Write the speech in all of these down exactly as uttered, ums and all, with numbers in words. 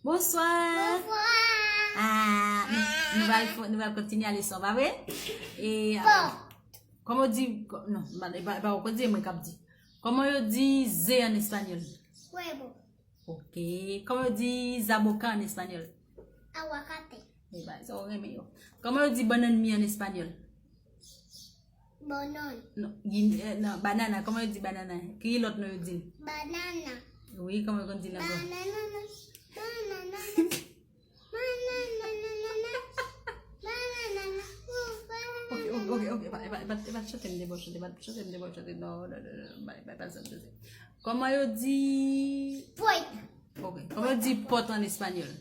Bonswa. Bonswa. Ah, nou, nou pral fè, nou pral kontinye leson, pa vre? E, ah, kòman yo di, kò-, non, e pa, e pa ou konn di, e mwen k ap di. Kòman yo di ze an espanyòl? Huevo. Ok. Kòman yo di zaboka an espanyòl? Aguacate. E ba, sa ou renmen yo. Kòman yo di bannann mi an espanyòl? Bonon. Non, gin-, eh, non, banana, kòman yo di banana? Ki lòt non yo di l? Banana. Wi, kòman yo konn di l ankò? Banana, banana, banana, banana, banana. Ok, ok, ok, ok, e pa, e pa, e pa, e pa chante m de bò chante, e pa chante m de bò chante, non, non, non, non, bay, bay, pa sa m chante. Kòman yo di? Puerta. Ok, kòman yo di pòt an espanyòl?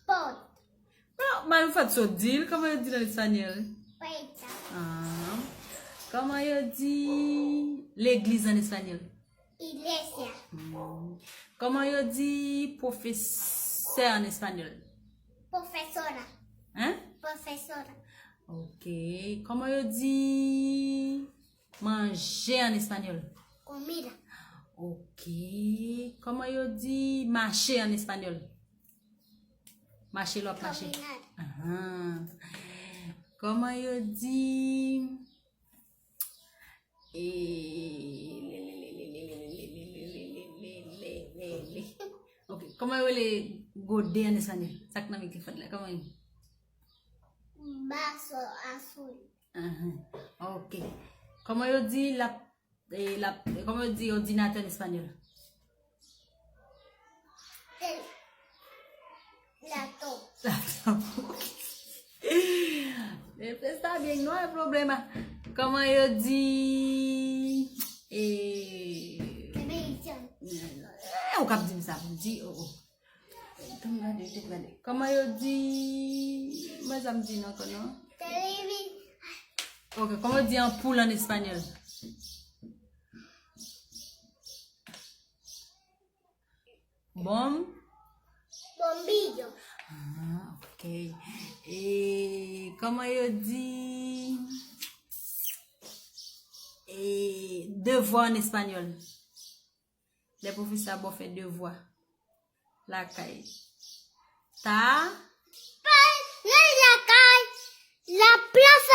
Pòt. Non, malfat so di l, kòman yo di l an espanyòl? Puerta. Ah. Kòman yo di legliz an espanyòl? Iglesia. Hmm. Kòman yo di pwofesè an espanyòl? Profesora. Hein? Profesora. Ok. Kòman yo di manje an espanyòl? Comida. Ok. Kòman yo di mache an espanyòl? Mache lè w ap mache. Caminar. Ahan. Kòman yo di, eh, ok, kòman yo rele gode an espanyòl? Sa k nan men ki fèt la, kòman yo? Vaso azul. Ahan. Ok. Kòman yo di la, eh, la, kòman yo di òdinatè an espanyòl? El laptop. Laptop. Está bien, no hay problema. Kòman yo di, eh, Televizyon. Eh, ou k ap di m sa pou m di, oh, oh. Tann gade, tann gade. Kòman yo di, mwen sa m di non ankò non? Televi- Ok, kòman yo di anpoul an espanyòl? Bom. Bombillo. Ah, ok. E kòman yo di, e, devwa an espanyòl? Lè pwofesè a ba w fè devwa lakay. Ta? Pa nan lakay. La plas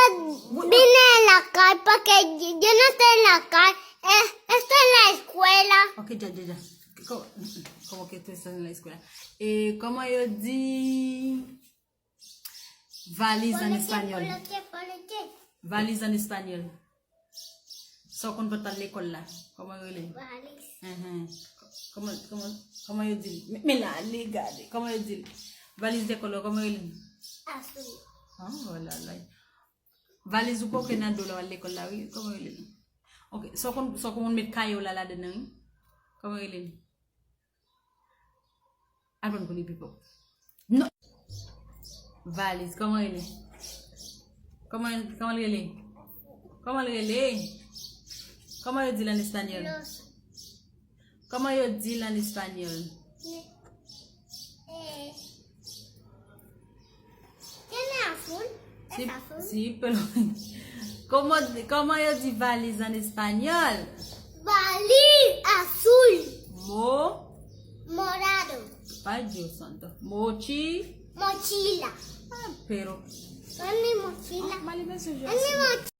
bine lakay, paske yo no te lakay. Eh, esto es la escuela. Ok, ya, ya, ya. Kò-, mm, mm. Como que esto es en la escuela? E kòman yo di valiz an espanyòl? Valiz an espanyòl. Sa w konn pote al lekòl la? Kòman yo rele l? Valiz. Enhen. Kòman, kòman, kòman yo di l? Men, men la, ale gade. Kòman yo di l? Valiz lekòl la, kòman yo rele l? Azul. Ah, oh la la. Valiz ou koke nan do lè w al lekòl la, wi. Kòman yo rele l? Ok. Sa w konn, sa w konn met kaye w la ladan l, wi. Kòman yo rele l? Al pran pou li pipo. Non. Valiz, kòman rele? Kòman, kòman l rele? Kòman l rele? Kòman yo di l an espanyòl? Los. Kòman yo di l an espanyòl? Eh, tiene azul. Si, es azul. Si, pero, kòman, kòman yo di valiz an espanyòl? Valiz azul. Mo? Morado. Pa Dios santo. Mochi? Mochila. Ah, pero. Ani mochila. Ah, mali ben se ani mochila.